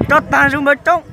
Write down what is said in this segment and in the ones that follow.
Tso tag zoo npawg Tsoob.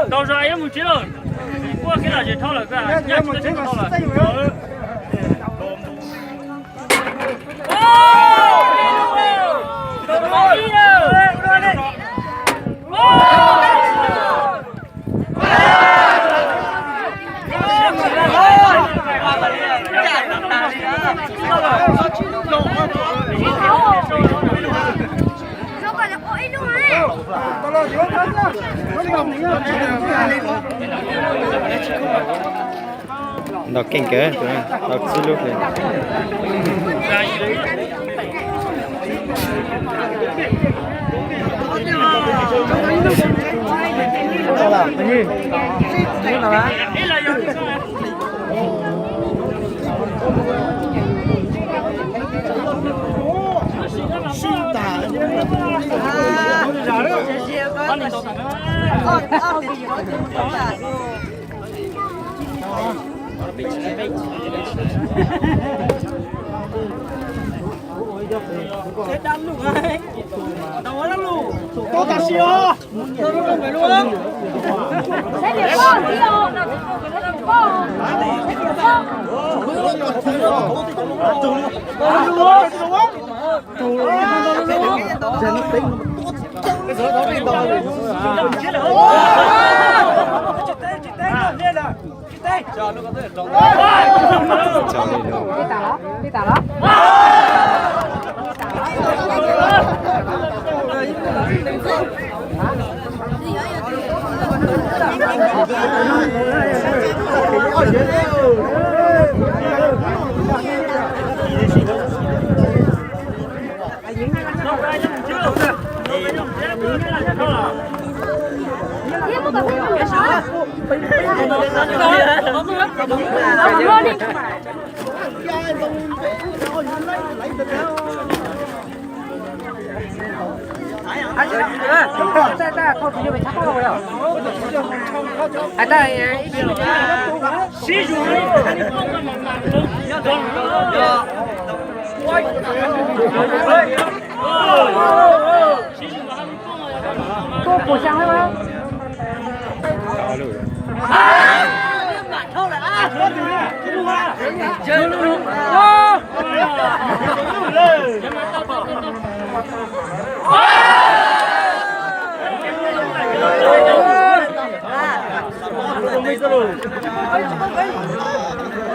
Ntau zog es mus tsis lawm, kuaj kiag los tsis dhau lawm, kuaj kiag los tsis dhau lawm. Ntau keej kawg, tau tsib lub li.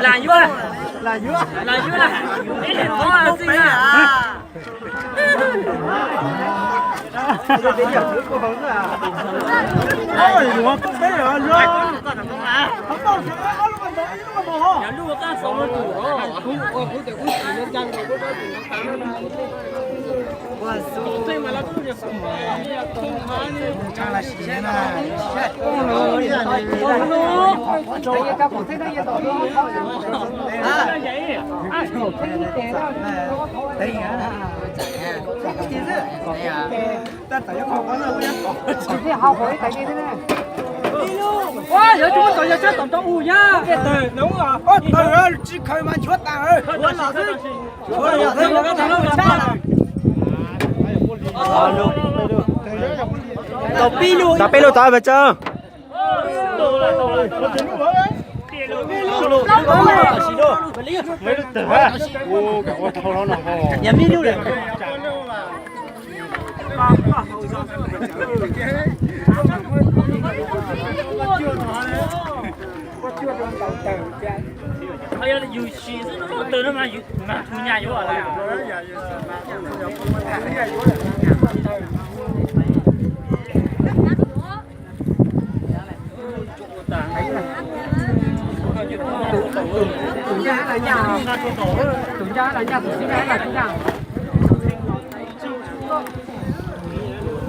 Lam yuav, lam yuav, ib leeg thov xwb na. Tau peb lub tod mas tso. Yog me lub lawm. Yus sim xwb, tawg no mas yus mag tug nyaj yuav lawm.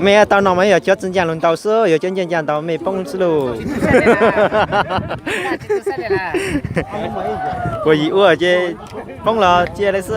Mej tau no mas yog cov txiv ncaaj lug ntaus xwb, yog cov ncaaj ncaaj ntaus mej poob xwb lauj. Puas yim ua ces poob los cia li xwb.